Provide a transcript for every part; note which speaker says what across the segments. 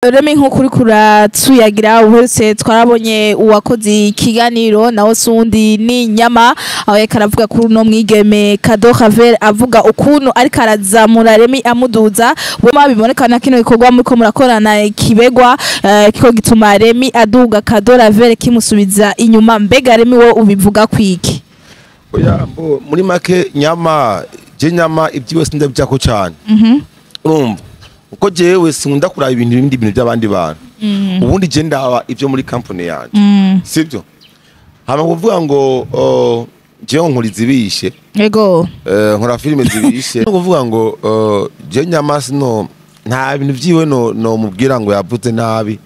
Speaker 1: Remy, nk'uko uriko uratuyagira, uherutse twarabonye uwakoze ikiganiro nawe sundi ni Nyama, aho yariko aravuga kuri uno mwigeme Kado Ravel, avuga ukuntu ariko arazamura Remy, amuduza. Wema biboneka na kino gikorwa muriko murakorana Kibegwa, kiko gituma Remy aduga, Kado Ravel kimusubiza inyuma. Mbega Remy, wo ubivuga kwiki?
Speaker 2: Oya, mbo muri make Nyama, je Nyama ibyiwe sindabyako cyane. Urumva uko jewe sinkunda kuraba ibintu, ibindi bintu by'abandi bantu. Ubundi je ndaba ibyo muri company yanje, sibyo? Hama kuvuga ngo jewe nkora izibishe, nkora filime zibishe, no kuvuga ngo je Nyama sino nta bintu vyiwe no mubwira ngo yavuze nabi.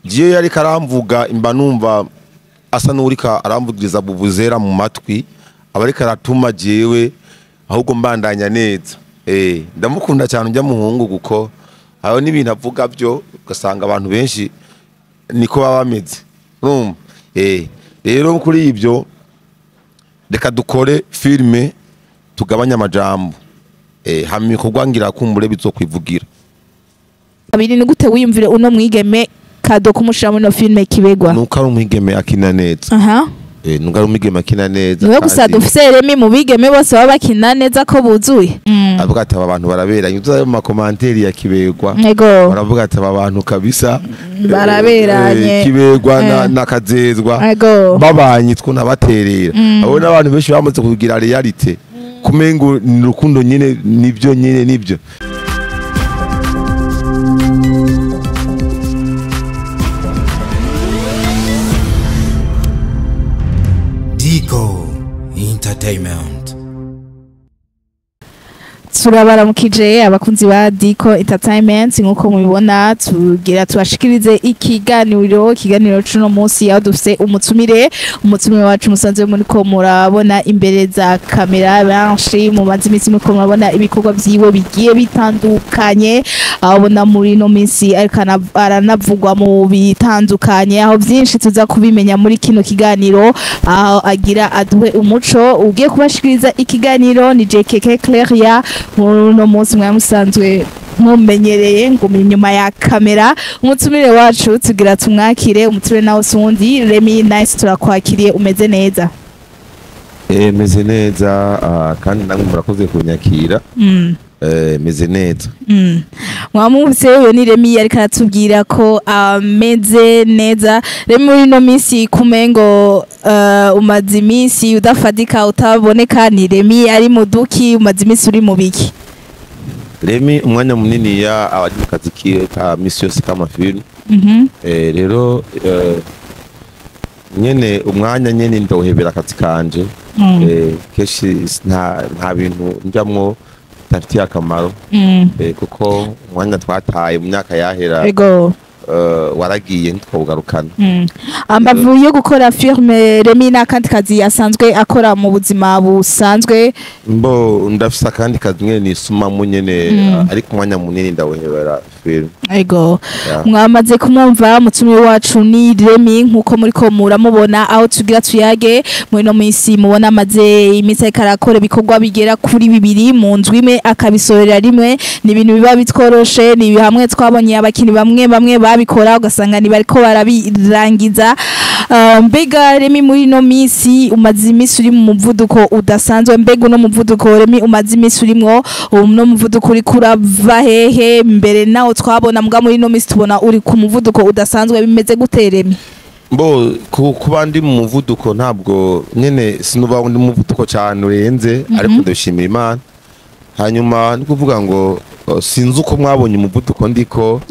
Speaker 2: Jewe yariko aramvuga, imba numva asa n'urika aramvugiriza bubuzera mu matwi, aba ariko aratuma jewe ahubwo mbandanya neza. Ndamukunda cyane njya muhungu, kuko hariho n'ibintu avuga byo ugasanga abantu benshi niko baba bameze, urumva. Rero kuri ibyo, reka dukore filime, tugabanye amajambo, hama ibikorwa ngira kumbure bizokwivugira.
Speaker 1: Kabiri, ni gute wiyumvire uno mwigeme Kado kumushira muri no filime Kibegwa?
Speaker 2: Nuko ari umwigeme akina neza. Nuko ari umwigeme akina neza.
Speaker 1: Niwe gusa dufise Remy mu bigeme bose baba bakina neza ko buzuye.
Speaker 2: Avuga ati aba bantu baraberanye. Uzaye mu ma commentaires ya Kibegwa, baravuga ati aba bantu kabisa
Speaker 1: baraberanye.
Speaker 2: Kibegwa na Kazezwa babanye two nabaterera. Abo n'abantu benshi bamaze kugira réalité kumengo ni urukundo nyine, nibyo nyine nibyo.
Speaker 3: Dico Entertainment.
Speaker 1: Turabaramukije abakunzi ba Dico Entertainment. Nkuko mubibona, tugira tubashikirize ikiganiro cuno munsi, aho dufise umutumire wacu musanzwe muriko murabona imbere za kamera. Benshi mumaze iminsi muriko murabona ibikorwa vyiwe bigiye bitandukanye, aho ubona muri no minsi ariko aranavugwa mu bitandukanye, aho byinshi tuza kubimenya muri kino kiganiro, aho agira aduhe umuco. Ugiye kubashikiriza ikiganiro ni JKK Claria. Muri uno munsi mwari musanzwe mumenyereye ngo inyuma ya kamera. Umutumire wacu tugira tumwakire, umutumire nawe sundi Remy Nice. Turakwakiriye, umeze neza?
Speaker 2: Meze neza, kandi namwe murakoze kunyakira. Meze neza.
Speaker 1: Mwamwumvise, uyo ni Remy, ariko aratubwira ko ameze neza. Remy, muri ino minsi kumengo umaze iminsi udafadika, utaboneka. Ni Remy ari mu duki? Umaze iminsi uri mu biki?
Speaker 2: Remy umwanya munini ya abari mu kazi kiwe ka misi yose k'amafilm. Rero nyene umwanya nyene ndawuhebera akazi kanje. Kenshi nta bintu njamwo bidafitiye akamaro, kuko umwanya twataye mu myaka yahera waragiye, ntitwawugarukana.
Speaker 1: Ambavu yo gukora filme, Remy n'akandi kazi asanzwe akora mu buzima busanzwe?
Speaker 2: Mbo ndafise akandi kazi nyene nisumamo nyene, ariko umwanya munini ndawuhebera film. Yeah.
Speaker 1: Mwamaze kumwumva, umutumire wacu ni Remy nkuko muriko muramubona, aho tugira tuyage muri no minsi. Mubona amaze iminsi ariko arakora ibikorwa bigera kuri bibiri mu ndwi imwe, akabisorera rimwe. Ni ibintu biba bitworoshe, ni hamwe twabonye abakinyi bamwe bamwe babikora ugasanga ni bariko barabirangiza. Mbega Remy, muri no minsi umaze iminsi uri mu muvuduko udasanzwe. Mbega uno muvuduko Remy umaze iminsi urimwo, uno muvuduko uriko urava hehe? Mbere nawo twabona, mbwa muri no minsi tubona uri ku muvuduko udasanzwe. Bimeze gute, Remy?
Speaker 2: Mbo kuba ndi mu muvuduko, ntabwo nyene sinuba ndi mu muvuduko cyane urenze, ariko ndashimira Imana. Hanyuma ni kuvuga ngo sinzi uko mwabonye umuvuduko ndiko.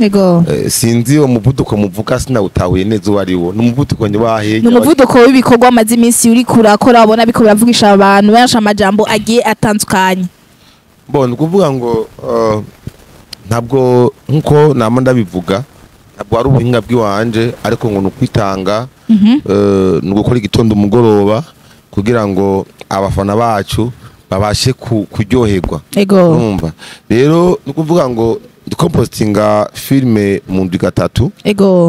Speaker 2: Sinzi uwo muvuduko muvuga, sinawutahuye neza uwo ari wo. Ni umuvuduko wahe?
Speaker 1: Ni umuvuduko w'ibikorwa amaze iminsi uriko urakora, ubona biko biravugisha abantu benshi, amajambo agiye atandukanye.
Speaker 2: Bo ni ukuvuga ngo ntabwo, nkuko nama ndabivuga, ntabwo ari ubuhinga bw'iwanje, ariko ngo ni ukwitanga, ni ugukora igitondo umugoroba kugira ngo abafana bacu babashe kuryoherwa. Urumva rero, ni ukuvuga ngo ndiko postinga filime mu ndwi gatatu,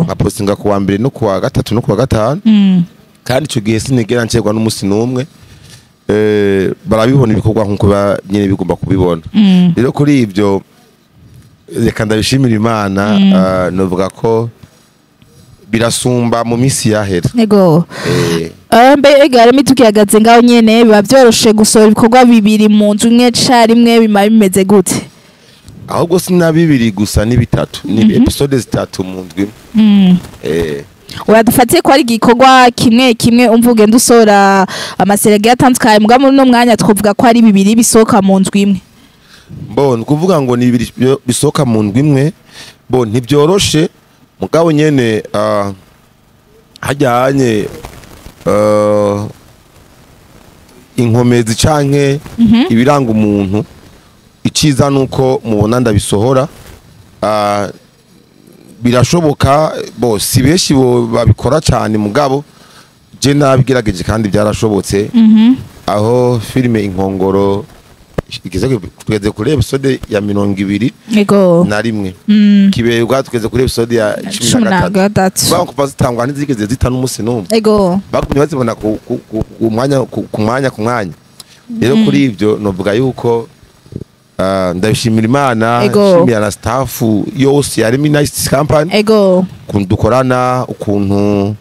Speaker 2: nkapostinga kuwa mbere no kuwa gatatu no kuwa gatanu, kandi icyo gihe sinigera ncerwa n'umunsi n'umwe. Barabibona ibikorwa nkuko nyene bigomba kubibona. Rero kuri ibyo Reka ndabishimira Imana. Novuga ko birasumba mu minsi yahera.
Speaker 1: Ego. Mbega Remy, tukihagaze ngaho nyene, biba vyoroshe gusohora ibikorwa bibiri mu nzu imwe carimwe? Bima bimeze gute?
Speaker 2: Ahubwo si na bibiri gusa, ni bitatu, ni episode zitatu mu ndwi imwe.
Speaker 1: Uradufatiye ko ari igikorwa kimwe kimwe, umva ugenda usohora ama séries atandukanye, mugabo muri uno mwanya twavuga ko ari bibiri bisohoka mu ndwi imwe.
Speaker 2: Bo ni ukuvuga ngo ni bibiri bisohoka mu ndwi imwe. Bo ntibyoroshe, mugabo nyene hajyanye inkomezi canke ibiranga umuntu, iciza nuko mubona ndabisohora. Birashoboka. Bo si benshi bo babikora cyane, mugabo je nabigerageje kandi byarashobotse, aho filime Inkongoro igeze tugeze kuri episode ya 21. Kiberwa tugeze kuri episode ya cumi
Speaker 1: cumi
Speaker 2: na
Speaker 1: na
Speaker 2: gatatu.
Speaker 1: gatatu.
Speaker 2: Baba kuva zitangwa ntizigeze zita n'umunsi n'umwe. Bagumye bazibona ku mwanya ku mwanya ku mwanya. Rero kuri ibyo novuga yuko ndabishimira Imana, nshimira na staff yose ya Remy Nice Company, ukuntu dukorana, ukuntu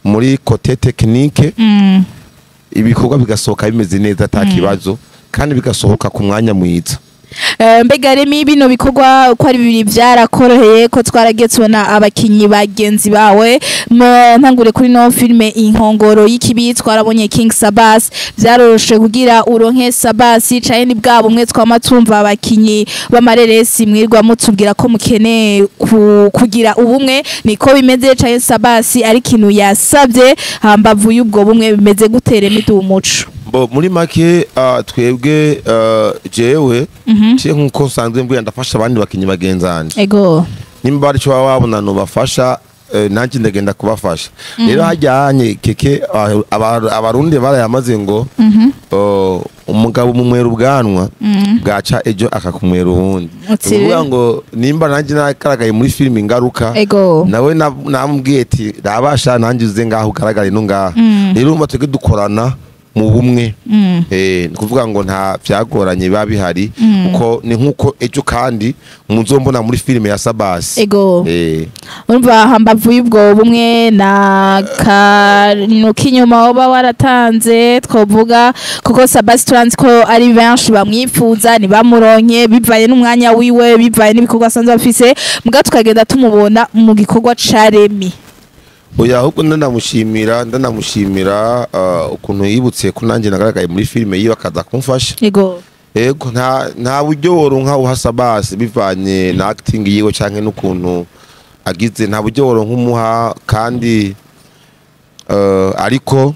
Speaker 2: muri côté technique ibikorwa bigasohoka bimeze neza ata kibazo, kandi bigasohoka ku mwanya mwiza.
Speaker 1: Mbega Remy, bino bikorwa uko ari bibiri vyarakoroheye, ko twaragiye tubona abakinyi bagenzi bawe? Ntangure kuri no filme Inkongoro y'Ikibi, twarabonye King Sabas. Vyaroroshe kugira uronke Sabas, caye ni bwa bumwe twama tumva abakinyi b'amareresi mwirwa mutubwira ko mukeneye kugira ubumwe? Niko bimeze, caye Sabas ari ikintu yasavye hambavu y'ubwo bumwe? Bimeze gute, Remy Duwumuco?
Speaker 2: Bo muri make, twebwe, jewe ciye nkuko nsanzwe mbwira, ndafasha abandi bakinyi bagenzanje. Nimba ari cyo baba babona nobafasha, nanjye ndagenda kubafasha. Rero hajyanye keke, abarundi barayamaze ngo umugabo mumwera ubwanwa, bwaca ejo akakumwera uwundi.
Speaker 1: Uti
Speaker 2: Ukuvuga ngo nimba nanjye nagaragaye muri filime Ingaruka, nawe namubwiye ati rabasha nanjye uze ngaho ugaragare no ngaha. Rero urumva twebwe dukorana mu bumwe. Ni kuvuga ngo nta byagoranye biba bihari, kuko ni nkuko ejo kandi muzombona muri filime ya Sabasi.
Speaker 1: Urumva hambavu y'ubwo bumwe na kantu k'inyuma woba waratanze, twavuga kuko Sabasi turanzi ko ari benshi bamwifuza ntibamuronke, bivanye n'umwanya wiwe, bivanye n'ibikorwa asanzwe afise, muga tukagenda tumubona mu gikorwa ca Remy.
Speaker 2: Oya, ahubwo ndanamushimira ukuntu yibutse ko nanjye nagaragaye muri filime yiwe, akaza kumfasha. Ego, nta buryo woronka uha Sabasi bivanye na acting yiwe canke n'ukuntu agize, nta buryo woronka umuha. Kandi ariko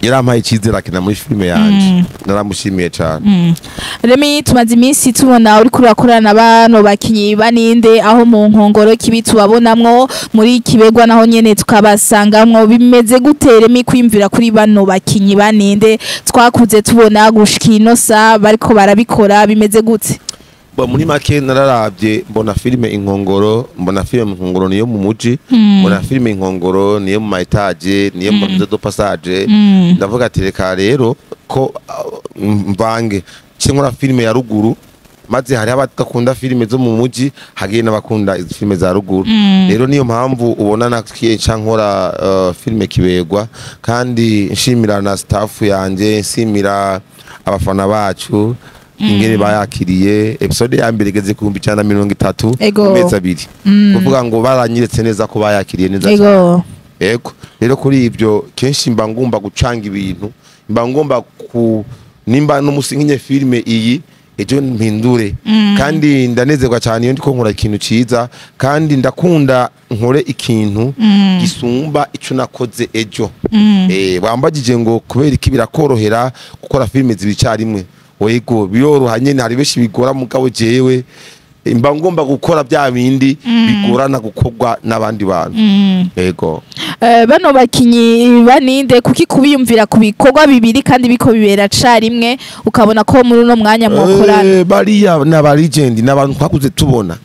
Speaker 2: yarampaye icyizere akina muri filime yanje, naramushimiye cane.
Speaker 1: Remy, tumaze iminsi tubona uriko urakorana na bano bakinyi baninde, aho mu Nkongoro Kibi tubabonamwo, muri Kibegwa naho nyene tukabasangamwo. Bimeze gute, Remy, kwiyumvira kuri bano bakinyi baninde twakuze tubona gushika ino sa bariko barabikora? Bimeze gute?
Speaker 2: Bo muri make nararavye mbona filime Inkongoro, mbona filime Inkongoro niyo mu muji, mbona filime Inkongoro niyo mu ma étages, niyo mu maison de passage. Ndavuga ati reka rero ko mvange nkora filime ya ruguru, maze hari abadakunda filime zo mu muji, hagiye n'abakunda izi filime za ruguru. Rero niyo mpamvu ubona nakiye nca nkora filime Kibegwa. Kandi nshimira na staff yanje, nshimira abafana bacu ingene bayakiriye. Episode ya mbere igeze ku 130,000 mu mezi 2, kuvuga ngo baranyeretse neza ko bayakiriye neza cyane. Ego, rero kuri ibyo kenshi mba ngomba gucanga ibintu, mba ngomba ku nimba n'umusi nkinye filime iyi, ejo mpindure. Kandi ndanezerwa cyane iyo ndiko nkora ikintu ciza, kandi ndakunda nkore ikintu gisumba ico nakoze ejo. Wambagije ngo kubera iki birakorohera gukora filime zibiri icyarimwe? Wego, biroroha nyene. Hari benshi bigora, mugabo jewe mba ngomba gukora bya bindi bigorana gukorwa n'abandi bantu. Ego.
Speaker 1: Bano bakinyi baninde, kuki kubiyumvira ku bikorwa bibiri kandi biko bibera carimwe, ukabona ko muri uno mwanya mwokorana?
Speaker 2: Bariya ni aba legend, ni abantu twakuze tubona,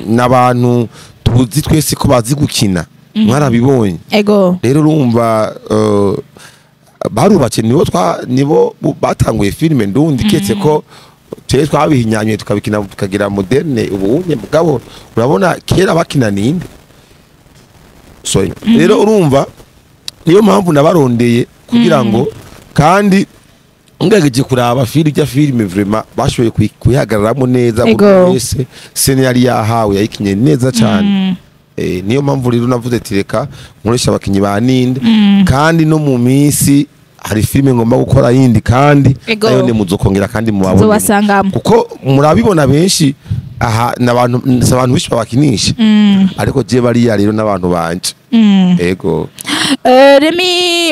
Speaker 2: ni abantu tuzi twese ko bazi gukina, mwarabibonye. Rero urumva barubatse, nibo batanguye filime ndundi, ketse ko Twebwe twabihinyanyuye tukabikina tukagira moderne ubunye, mugabo urabona kera bakina ninde? Sorry. Rero urumva niyo mpamvu nabarondeye kugira ngo, kandi ngerageje kuraba fili rya filime, vraiment bashoboye kuyihagararamo neza buri wese scène yari yahawe yayikinye neza cyane. Niyo mpamvu rero navuze ati reka nkoresha abakinyi ba ninde, kandi no mu minsi hari filime ngomba gukora yindi, kandi nayo ni muzokongera kandi mubabone
Speaker 1: Tuzobasangamo.
Speaker 2: kuko murabibona benshi aha n'abantu, si abantu benshi babakinisha, ariko je bariya rero n'abantu banje. Ego.
Speaker 1: Remy,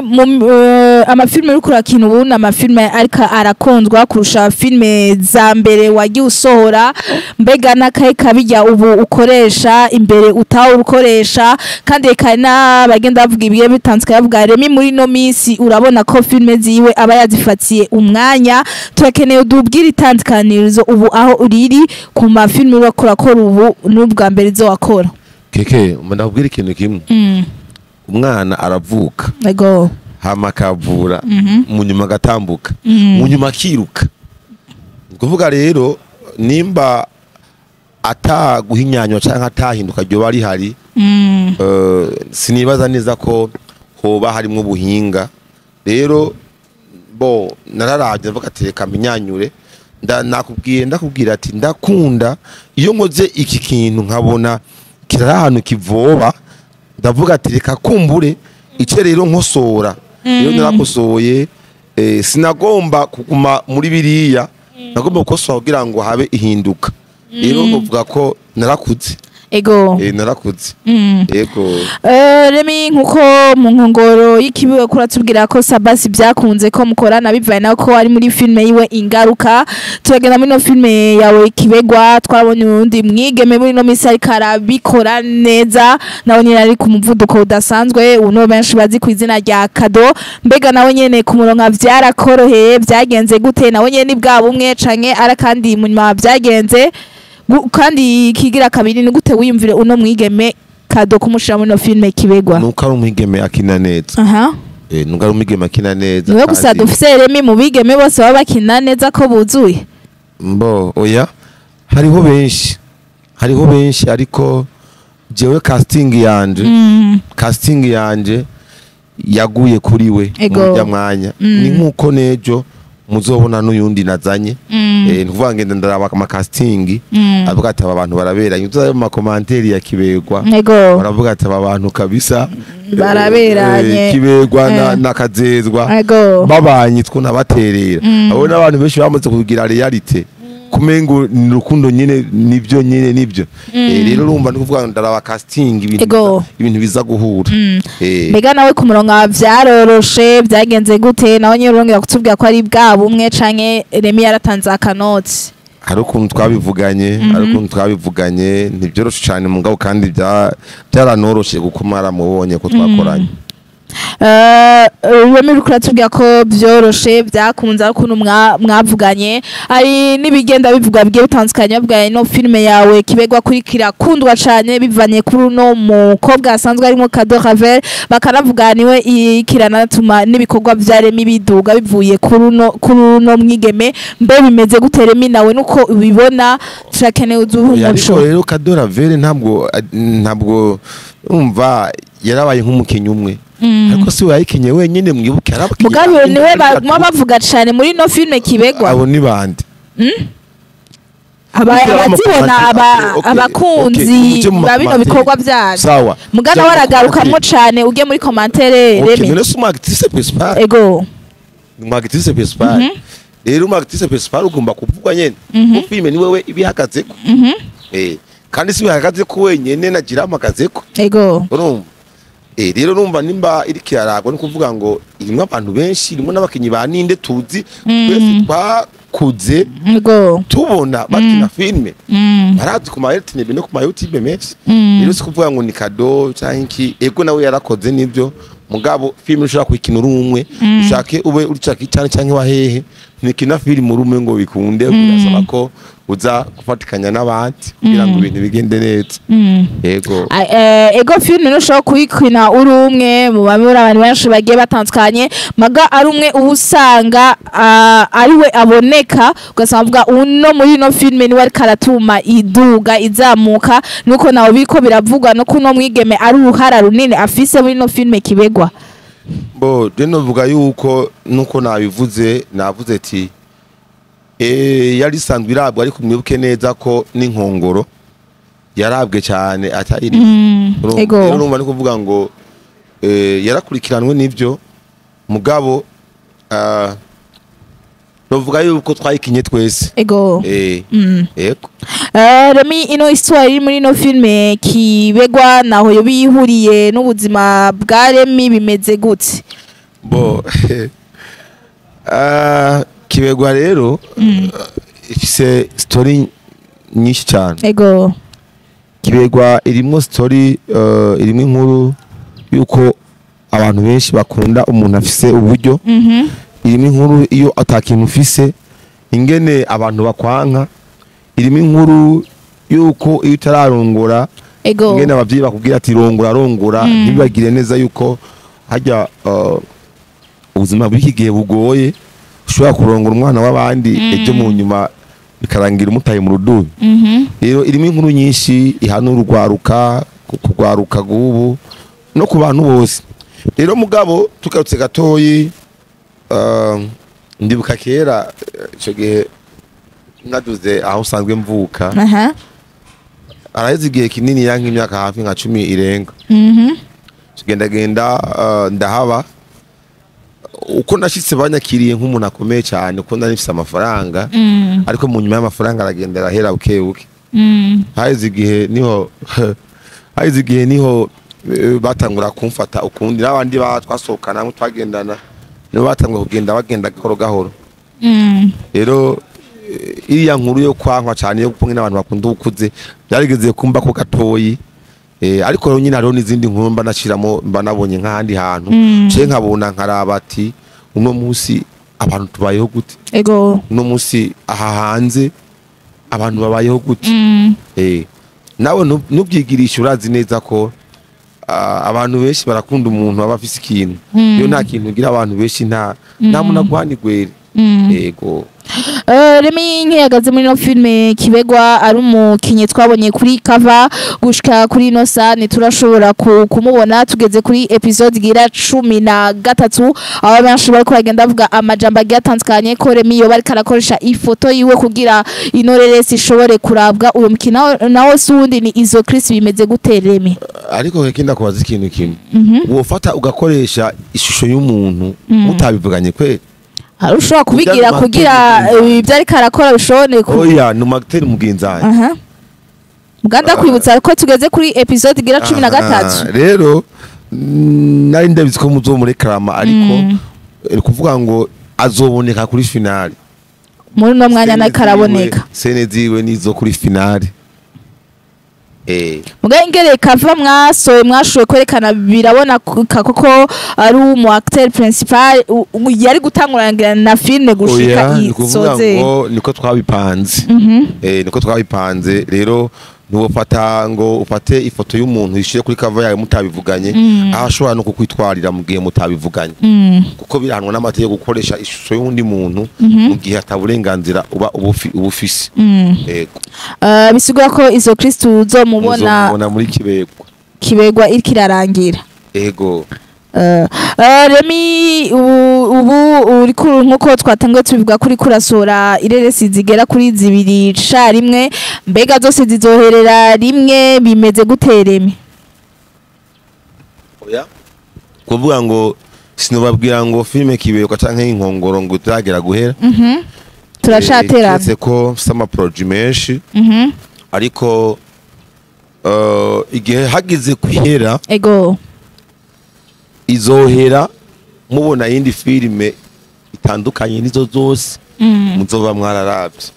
Speaker 1: amafilme uriko urakina ubu ni amafilme ariko arakundwa kurusha filme za mbere wagiye usohora. Mbega n'akahe kabirya ubu ukoresha imbere utawe ukoresha? Kandi reka n'abagenda bavuga ibihe bitandukanye, bavuga Remy muri ino minsi urabona ko filme ziwe aba yazifatiye umwanya. Turakeneye udubwire itandukanirizo ubu aho uriri ku mafilme uriko urakora ubu n'ubwa mbere izo wakora.
Speaker 2: Keke, ndakubwira ikintu kimwe. Umwana aravuka, hama akavura, mu nyuma agatambuka, mu nyuma akiruka. Ni kuvuga rero nimba ataguhinyanywa canke atahinduka ryoba rihari, sinibaza neza ko hoba harimwo ubuhinga. Rero bo nararavye ndavuga ati reka mpinyanyure. Nakubwiye, ndakubwira ati ndakunda iyo nkoze iki kintu nkabona kirari ahantu kivoba, ndavuga ati reka kumbure ice rero nkosora. Rero narakosoye, sinagomba kuguma muri biriya, nagomba gukosora kugira ngo habe ihinduka. Rero novuga ko narakuze. Narakuze. Ego.
Speaker 1: Remy, nkuko mu nkongoro y'ikibiwe kuratubwira ko Sabasi byakunze ko mukorana bivaye nako ari muri filme yiwe Ingaruka, turagenda muri no filme yawe Kibegwa, twabonye undi mwigeme muri no minsi ariko arabikora neza, nawe nyene ari ku muvuduko udasanzwe, uno benshi bazi ku izina rya Kado. Mbega nawe nyene kumuronka vyarakoroheye? Vyagenze gute? Nawe nyene ni bwa bumwe canke ara kandi mu nyuma vyagenze kandi kigira kabiri, ni gute wiyumvire uno mwigeme Kado kumushira muri no filme Kibegwa?
Speaker 2: Nuko ari umwigeme akina neza. Nuko ari umwigeme akina neza.
Speaker 1: Niwe gusa dufise Remy mu bigeme bose baba bakina neza ko buzuye?
Speaker 2: Mbo oya, hariho benshi, hariho benshi, ariko jewe casting yanje, casting yanje yaguye kuri we mu mwanya. Ni nkuko nejo muzobona n'uyundi nazanye. Ni kuvuga ngenda ndaraba ama casting, avuga ati aba bantu baraberanye. Uzayo mu makomanteri ya Kibegwa, baravuga ati aba bantu kabisa
Speaker 1: baraberanye.
Speaker 2: Kibegwa na Kazezwa babanye two nabaterera. Abo n'abantu benshi bamaze kugira reality kumengo ni urukundo nyine, nibyo nyine nibyo. Rero urumva ni kuvuga ndaraba casting, ibintu biza guhura.
Speaker 1: Mbega nawe ku murongo vyaroroshe? Vyagenze gute? Nawe nyene urongera kutubwira ko ari bwa bumwe canke Remy yaratanze akanoti?
Speaker 2: Hari ukuntu twabivuganye, hari ukuntu twabivuganye, ntibyoroshe cyane mugabo kandi byaranoroshe kuko mwaramubonye ko twakoranye.
Speaker 1: Remy, uriko uratubwira ko vyoroshe, vyakunze ari ukuntu mwavuganye. Hari n'ibigenda bivugwa bigiye bitandukanye, bavuga ino filme yawe Kibegwa kuri kirakundwa cane bivanye kuri uno mukobwa asanzwe arimo Kado Ravel, bakanavuga niwe ikiranatuma n'ibikorwa vya Remy biduga bivuye kuri uno mwigeme. Mbe bimeze gute Remy, nawe nuko ubibona? Turakeneye uduhe
Speaker 2: Oya, ariko
Speaker 1: umuco.
Speaker 2: rero Kado Ravel ntabwo umva yarabaye nk'umukinyi umwe, ariko si we yayikinye wenyine, mwibuke hari abakinyi
Speaker 1: Mugabe
Speaker 2: bandi
Speaker 1: niwe
Speaker 2: bari
Speaker 1: baguma bavuga cane muri ino filme Kibegwa.
Speaker 2: Abo ni bande?
Speaker 1: Abazibona abakunzi
Speaker 2: uje mu
Speaker 1: ba bino
Speaker 2: makomantere.
Speaker 1: bikorwa byacu.
Speaker 2: Sawa.
Speaker 1: Mugana
Speaker 2: Jya mu
Speaker 1: waragarukamwo
Speaker 2: makomantere.
Speaker 1: cane ugiye muri commentaire, Remy.
Speaker 2: None si umu actrice principal? Umu actrice principal. Rero umu actrice principal ugomba kuvugwa nyene, kuko filime ni wewe ibihagazeko. Kandi si bihagaze ko wenyene, nagira amagazeko. Urumva, rero urumva nimba iriko iraragwa, ni kuvuga ngo irimwo abantu benshi, irimwo n'abakinyi ba ninde tuzi twese twakuze tubona bakina filime, barazi ku ma RTNB no ku ma YouTube menshi. Rero si kuvuga ngo ni Kado canke iki, ego nawe yarakoze nivyo, mugabo filime ushobora kuyikina uri umwe, ushake ube uri caki cyane canke wahehe. Ntikina filime uri umwe ngo bikunde, birasaba ko uza gufatikanya n'abandi kugira ngo ibintu bigende neza. Yego.
Speaker 1: Ego, filime ntushobora kuyikina uri umwe, mu bamwe abantu benshi bagiye batandukanye, maga ari umwe uba usanga ari we aboneka, ugasanga avuga uno muri ino filime niwe ariko aratuma iduga izamuka. Nuko nawe biriko biravugwa no kuno mwigeme ari uruhara runini afise muri ino filime Kibegwa.
Speaker 2: Bo je novuga yuko nuko nabivuze, navuze ati yari isanzwe irabwa, ariko mwibuke neza ko n'Inkongoro yarabwe cyane atayiri.
Speaker 1: Ego.
Speaker 2: Rero urumva ni kuvuga ngo yarakurikiranwe n'ivyo, mugabo novuga yuko twayikinye twese. Ego.
Speaker 1: Remy, ino histoire iri muri ino filime Kibegwa naho yoba ihuriye n'ubuzima bwa Remy, bimeze gute?
Speaker 2: Bo Kibegwa rero ifise story nyinshi cyane. Kibegwa irimo story, irimo inkuru yuko abantu benshi bakunda umuntu afise uburyo. Irimo inkuru iyo atakintu ufise ingene abantu bakwanka. Irimo inkuru yuko iyo utararongora ingene abavyeyi bakubwira ati rongora, rongora, ntibibagire neza yuko hajya ubuzima bw'iki gihe bugoye, ushobora kurongora umwana w'abandi ejo mu nyuma bikarangira umutaye mu rudubi. Rero irimo inkuru nyinshi ihanura urwaruka, kugwaruka rw'ubu no ku bantu bose. Rero mugabo tugarutse gatoyi, ndibuka kera, ico gihe naduze aho usanzwe mvuka, araheze igihe kinini ya nk'imyaka hafi nka 10 irenga. Tugendagenda, ndahaba uko nashitse banyakiriye nk'umuntu akomeye cyane uko nari mfise amafaranga, ariko mu nyuma y'amafaranga aragenda arahera buke buke. Haheze igihe niho batangura kumfata ukundi, n'abandi twasohokana twagendana nibo batangura kugenda bagenda gahoro gahoro. Rero iriya nkuru yo kwankwa cyane, yo kumwe n'abantu bakunda ukuze, byarigeze kumba ko gatoyi, ariko rero nyine hariho n'izindi nkuru mba nashiramo, mba nabonye nk'ahandi hantu, ce nkabona nkaraba ati uno munsi abantu tubayeho gute? Uno munsi aha hanze abantu babayeho gute? Nawe ntubyigirishe, urazi neza ko abantu benshi barakunda umuntu aba afise ikintu. Iyo nta kintu ugira, abantu benshi nta muntu aguhana igwere. Yego.
Speaker 1: Remy nkihagaze muri no filime Kibegwa ari umukinyi twabonye kuri cover, gushika kuri ino sani turashobora kumubona tugeze kuri episode gira 13, aho benshi bariko bagenda bavuga amajambo agiye atandukanye ko Remy yoba ariko arakoresha ifoto yiwe kugira ino reresi ishobore kurabwa. Uwo mukino nawe si uwundi ni Izo Chris. Bimeze gute, Remy?
Speaker 2: Ariko reka ndakubaza ikintu kimwe: wofata ugakoresha ishusho y'umuntu mutabivuganye kweli?
Speaker 1: Hari ushobora kubigira
Speaker 2: Ujya mu
Speaker 1: kugira
Speaker 2: mategeko.
Speaker 1: Ibyo ariko arakora bishobore ku
Speaker 2: Oya, ni umagiteri mugenzi wanjye.
Speaker 1: Aha. Muganda kwibutsa ko tugeze kuri episode igira 13.
Speaker 2: Rero nari ndabizi ko muzomureklama, ariko kuvuga ngo azoboneka kuri finale.
Speaker 1: Muri uno mwanya nakaraboneka.
Speaker 2: Scène ziwe nizo kuri finale.
Speaker 1: Muga ingere kava mwasoye mwashoboye kwerekana, birabona koko ari umu acteur principal yari gutangurana na filme gushika
Speaker 2: Oya, ni kuvuga
Speaker 1: isoze.
Speaker 2: ngo niko twabipanze. Niko twabipanze. Rero ntiwofata ngo ufate ifoto y'umuntu uyishire kuri cover yawe mutabivuganye, aho ashobora no kukwitwarira mu gihe mutabivuganye, kuko birahanwa n'amategeko gukoresha ishusho y'undi muntu mu gihe ataburenganzira uba ubufise. Yego.
Speaker 1: Bisigura ko Izo Kristo uzomubona
Speaker 2: muzomubona muri Kibegwa.
Speaker 1: Kibegwa iriko irarangira.
Speaker 2: Ego.
Speaker 1: Remy, ubu uri nkuko twatangiye tubivuga kuri kurasora ireresi zigera kuri zibiri rimwe, mbega zose zizoherera rimwe, bimeze gute, Remy?
Speaker 2: Oya, kuvuga ngo sinobabwira ngo filime Kibegwa canke Inkongoro ngo itaragera guhera.
Speaker 1: Turacaterana.
Speaker 2: Kiretse ko mfise amaprojet menshi, ariko igihe hagize kwihera, izohera mubona yindi filime itandukanye nizo zose muzoba mwararavye.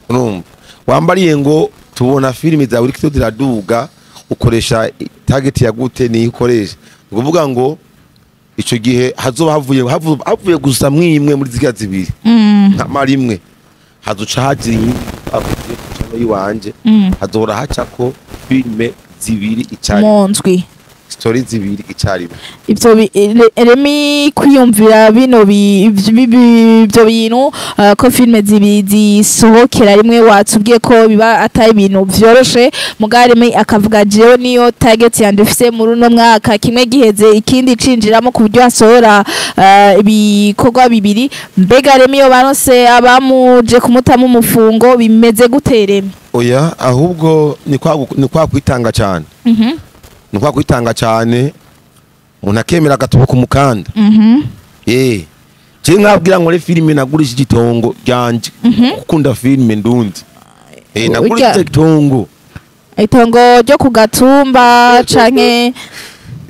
Speaker 2: Urumva wambariye ngo tubona filime zawe uriko ziraduga, ukoresha target ya gute? Niyo ukoresha, ni ukuvuga ngo Ico gihe hazoba havuye gusa mwimwe muri ziriya zibiri, nka marimwe hazoca hagira iyindi avuye ku channel yiwanje, hazohora hacako filime zibiri icyarimwe,
Speaker 1: mu ndwi,
Speaker 2: story zibiri icyarimwe.
Speaker 1: Ivyo Remy kwiyumvira bino ivyo bintu, ko filime zibiri zisohokera rimwe, watubwiye ko biba atari ibintu vyoroshe. Muga Remy akavuga: "Jewe niyo target yanje mfise muri uno mwaka, kimwe giheze ikindi cinjiramo, ku buryo hasohora ibikorwa bibiri." Mbega Remy yo baronse abamuje kumutamo umufungo, bimeze gute Remy?
Speaker 2: Oya, ahubwo ni kwa kwitanga cyane, ni kwa kwitanga cyane, umuntu akemera agatoboka umukanda. Je nkabwira ngo filime nagurishije itongo ryanje, gukunda filime ndundi, nagurishije itongo.
Speaker 1: Itongo ryo ku gatumba canke?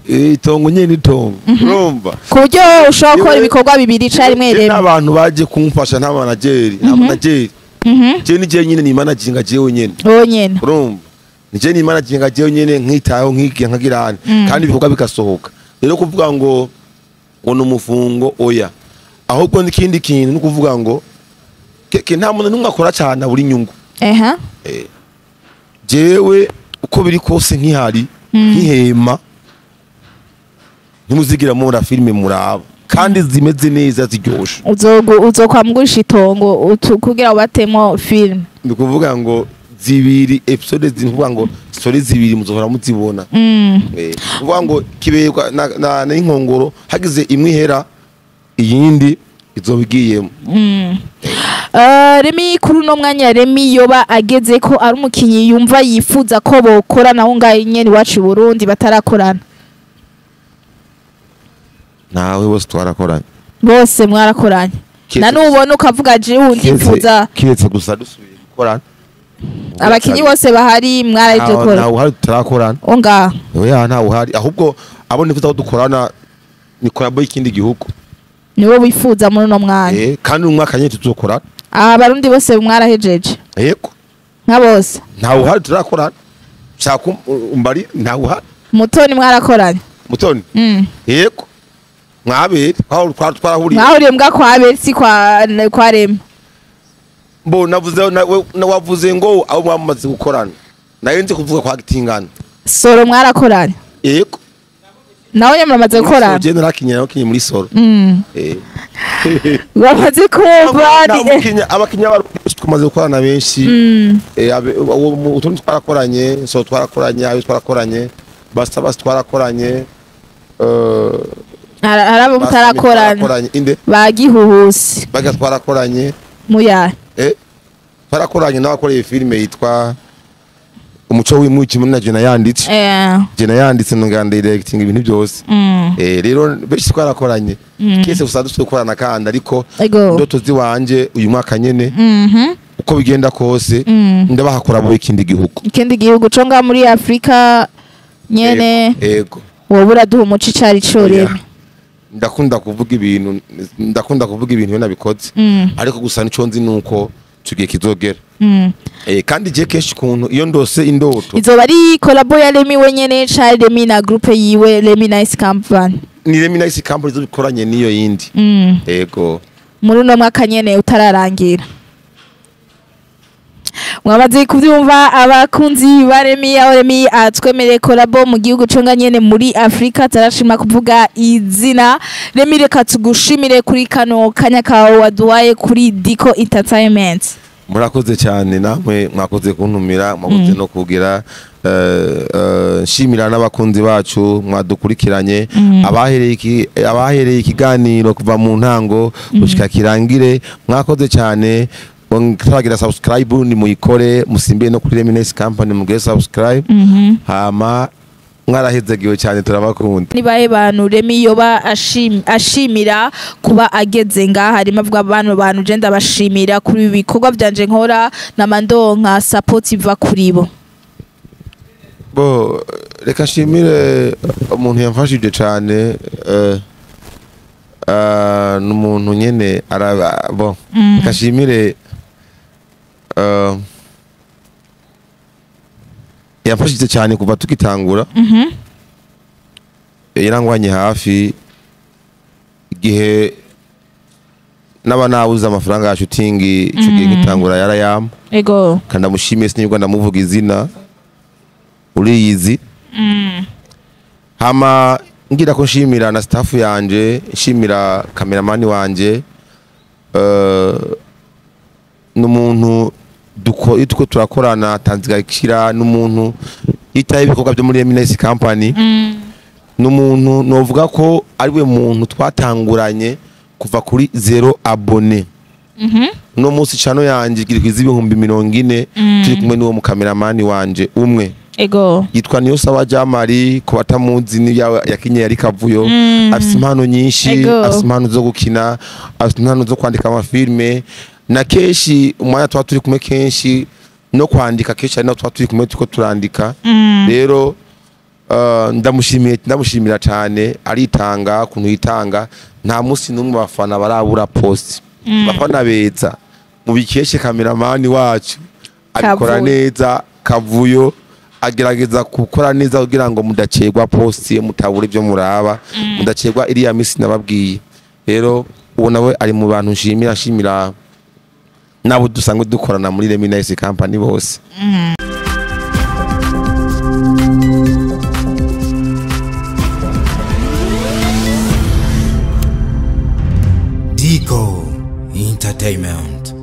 Speaker 2: Itongo nyene, itongo, urumva.
Speaker 1: Ku buryo ushobora gukora ibikorwa bibiri icarimwe?
Speaker 2: Je
Speaker 1: Remy?
Speaker 2: N'abantu baje kumfasha, nta manager, nta manager. Je ni je nyine ni managinga jewe nyene.
Speaker 1: Wowe nyene.
Speaker 2: Urumva, ni je ni managinga jewe nyene, nkitaho, nkigira, nkagirana, kandi ibikorwa bigasohoka. Rero kuvuga ngo ni umufungo, oya. Ahubwo n'ikindi kintu ni ukuvuga ngo ke nta muntu n'umwe akora cyane abura inyungu. Jewe uko biri kose nkihari, nkihema, ntimuzigira mubona filime muraba kandi zimeze neza, ziryoshe.
Speaker 1: Uzokwamugurisha itongo kugira ubatemo film?
Speaker 2: Ni ukuvuga ngo zibiri episode, ni ukuvuga ngo story zibiri muzohora muzibona. Ni ukuvuga ngo kiberwa na n'inkongoro, hagize imwe ihera, iyindi izoba igiyemo.
Speaker 1: Remy, kuri uno mwanya Remy yoba ageze ko ari umukinyi yumva yifuza ko bokorana aho ngaho nyene iwacu i Burundi batarakorana?
Speaker 2: Nawe bose twarakoranye.
Speaker 1: Bose mwarakoranye na nubona ukavuga je wundi yifuza?
Speaker 2: Kiretse gusa dusubiye gukorana.
Speaker 1: Abakinyi bose bahari mwarahije gukora?
Speaker 2: Ntawe uhari tutarakorana.
Speaker 1: O ngaho?
Speaker 2: Oya, ntawe uhari. Ahubwo abo nifuza ko dukorana ni collabo y'ikindi gihugu.
Speaker 1: Niwe wifuza muri uno mwanya?
Speaker 2: Kandi mu mwaka nyine tuzokorana.
Speaker 1: Abarundi bose mwarahejeje?
Speaker 2: Yego.
Speaker 1: Nka bose?
Speaker 2: Ntawe uhari turakorana, shaka umbari, ntawe uhari.
Speaker 1: Mutoni mwarakoranye?
Speaker 2: Mutoni? Yego, mwabere twarahuriye.
Speaker 1: Mwahuriye mbwa kwa Abeli, si kwa Remy.
Speaker 2: Bo navuze na wavuze ngo abo mwamaze gukorana, nayo nzi kuvuga kwa gitingana.
Speaker 1: Soro mwarakoranye?
Speaker 2: Yego.
Speaker 1: Nawe nyine muramaze gukorana?
Speaker 2: Je narakinye, nakinye muri Soro.
Speaker 1: Bamaze kumva
Speaker 2: Abakinya b'Abarundi tumaze gukorana benshi. Utundi twarakoranye, Soro twarakoranye, ayo twarakoranye, Basta Basi twarakoranye,
Speaker 1: Hari abo
Speaker 2: Basami
Speaker 1: mutarakorana?
Speaker 2: twarakoranye. Inde?
Speaker 1: Ba Gihuhusi?
Speaker 2: Baga twarakoranye.
Speaker 1: Muya?
Speaker 2: Twarakoranye n'abakoreye filime yitwa Umuco w'Imuki muri na Jena yanditse. Jena yanditse, nganda directing ibintu byose. Rero benshi twarakoranye. Kese gusa dufite gukorana kandi, ariko ndoto ziwanje uyu mwaka nyene, uko bigenda kose, ndabahakora mu ikindi gihugu.
Speaker 1: Ikindi gihugu co ngaha muri Afrika nyene?
Speaker 2: Yego.
Speaker 1: Wowe uraduha umuco icari co?
Speaker 2: Oya.
Speaker 1: Remy?
Speaker 2: Ndakunda kuvuga ibintu iyo nabikoze. Ariko gusa nico nzi nuko tugiye kizogera. Kandi je kenshi ukuntu iyo ndose indoto,
Speaker 1: Izoba ari collabo ya Remy wenyene canke Remy na groupe yiwe, Remy Nice Company?
Speaker 2: Ni Remy Nice Company izobikoranye n'iyo yindi. Yego.
Speaker 1: Muri uno mwaka nyene utararangira. Mwamaze kuvyumva, abakunzi ba Remy, aho Remy atwemereye collabo mu gihugu co nga nyene muri Afrika, tarashima kuvuga izina. Remy, reka tugushimire kuri kano kanya kawe waduhaye kuri Dico Entertainment.
Speaker 2: Murakoze cyane, namwe mwakoze kuntumira, mwakoze no kugira nshimira n'abakunzi bacu mwadukurikiranye, abahereye ikiganiro kuva mu ntango gushika kirangire, mwakoze cyane. Turagira subscribe, ni muyikore, musimbiye no kuri Remy Nice Company mugire subscribe. Hama mwarahezagiwe cyane, turabakunda.
Speaker 1: Ni bahe bantu Remy yoba ashimira kuba ageze ngaha? Harimo avuga abantu je ndabashimira kuri ibi bikorwa vyanje nkora, namandonka support iva kuri bo.
Speaker 2: Bo reka nshimire umuntu yamfashije cyane, n'umuntu nyene araba. Bo reka nshimire yamfashije cyane kuva tugitangura. Yarangwanye hafi. Igihe naba nabuze amafaranga ya shooting, ico gihe nkitangura yarayampa. Kandi ndamushimiye, sinibwo ndamuvuga izina, uriyizi. Hama ngira ko nshimira na staff yanje, nshimira cameraman wanje, n'umuntu duko iyo turiko turakorana tanzigakira, n'umuntu yitaye ibikorwa byo muri Eminence Company, n'umuntu novuga ko ari we muntu twatanguranye kuva kuri 0 abonnés. Uno munsi channel yanje igira kwiza 40,000, turi kumwe n'uwo mu cameraman wanje umwe yitwa Niyonsaba Jamari. Ku batamuzi, ni yakinye yari Kavuyo. Afise impano nyinshi, afise impano zo gukina, afise impano zo kwandika amafilme, na kenshi umwanya tuba turi kumwe kenshi no kwandika, kenshi ari naho tuba turi kumwe turiko turandika. Rero ndamushimiye, ndamushimira cyane, aritanga ukuntu yitanga. Nta munsi n'umwe abafana barabura post. Abafana beza, mubikeshe kameramani wacu, abikora
Speaker 1: Kavuyo.
Speaker 2: neza. Kavuyo agerageza gukora neza kugira ngo mudacegwa post, mutabura ibyo muraba, mudacegwa iriya misi nababwiye. Rero uwo nawe ari mu bantu nshimira, nshimira nabo dusanzwe dukorana muri Reminisce Company bose.
Speaker 3: Dico Entertainment.